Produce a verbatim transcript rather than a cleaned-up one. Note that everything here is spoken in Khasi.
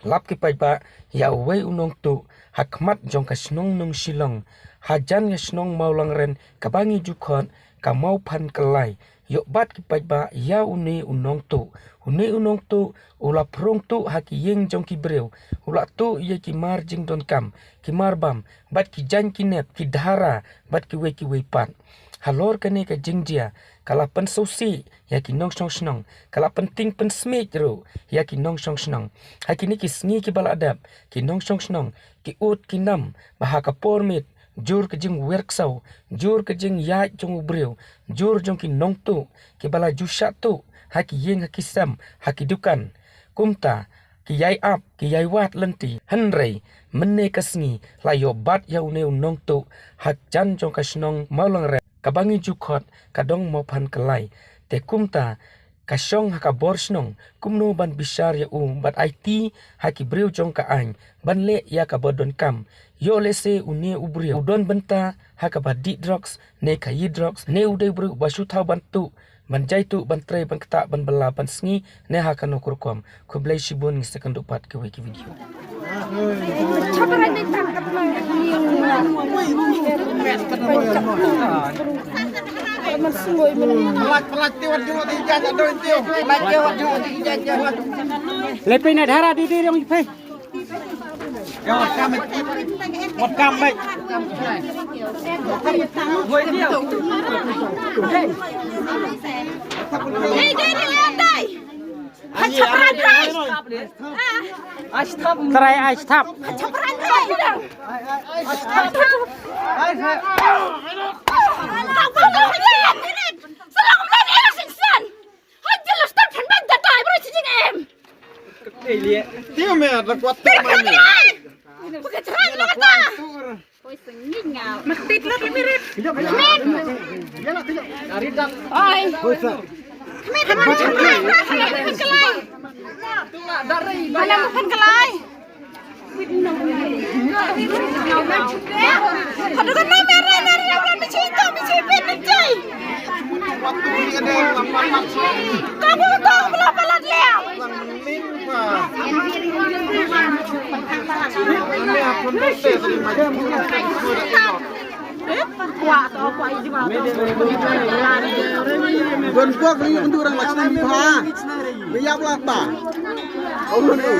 Lap ki paidbah ïa uwei u nongtuh ha khmat jong ka shnong Nongshillong, hajan ka shnong Mawlangren kaba ngi ju khot ka Mawphankyllai. Ïoh bat ki paidbah ïa une u nongtuh. Une u nongtuh u la phrong tuh ha ki ïing jong ki briew. U la tuh ïa ki mar jingdonkam, ki mar bam, bad ki jaiñ ki nep, ki dhara, bad kiwei kiwei pat. Halor kane ka jingjia, ka la pynsngewsih ïa ki nongshong shnong, ka la pyntieng pynsmiej ruh ïa ki nongshong shnong. Ha kine ki sngi kiba la dep, ki nongshong shnong ki ud ki nam ba ha ka por miet, jur ka jingwer ksew, jur ka jingïaid jong u briew, jur jong ki nongtuh kiba la ju shah tuh ha ki ïing, ha ki sem, ha ki dukan. Kumta ki ïai ap, ki ïai wad lynti. Hynrei mynne ka sngi la ïoh bat ïa une u nongtuh hajan jong ka shnong Mawlangren kaba ngi ju khot ka dong Mawphankyllai. Te kumta ka shong ha ka bor shnong kumno ban bishar ïa u bad aiti ha ki briew jong ka aiñ ban leh ïa kaba donkam. Ïoh lehse une u briew u don bynta ha kaba dih drugs, ne khaïi drugs, ne u dei u briew ba shu thaw ban tuh, ban jai tuh, ban trei, ban ktah, ban bylla, ban sngi, ne ha kano ka rukom. Khublei shibun, ngin sa ïakynduh pat kiwei ki video. Lepei na dhara di di rong ipei. Hey, dai, dai, dai. Trai ai stop. Tiu me da kuat tu mai me. Oi. Mana makan kelai? Aduh, kan nama rana rana bici itu, bici pin bici. Kau bukan kau belum palat liau. Don pok ni untuk orang macam ni ha. Biar apa? Oh, ni.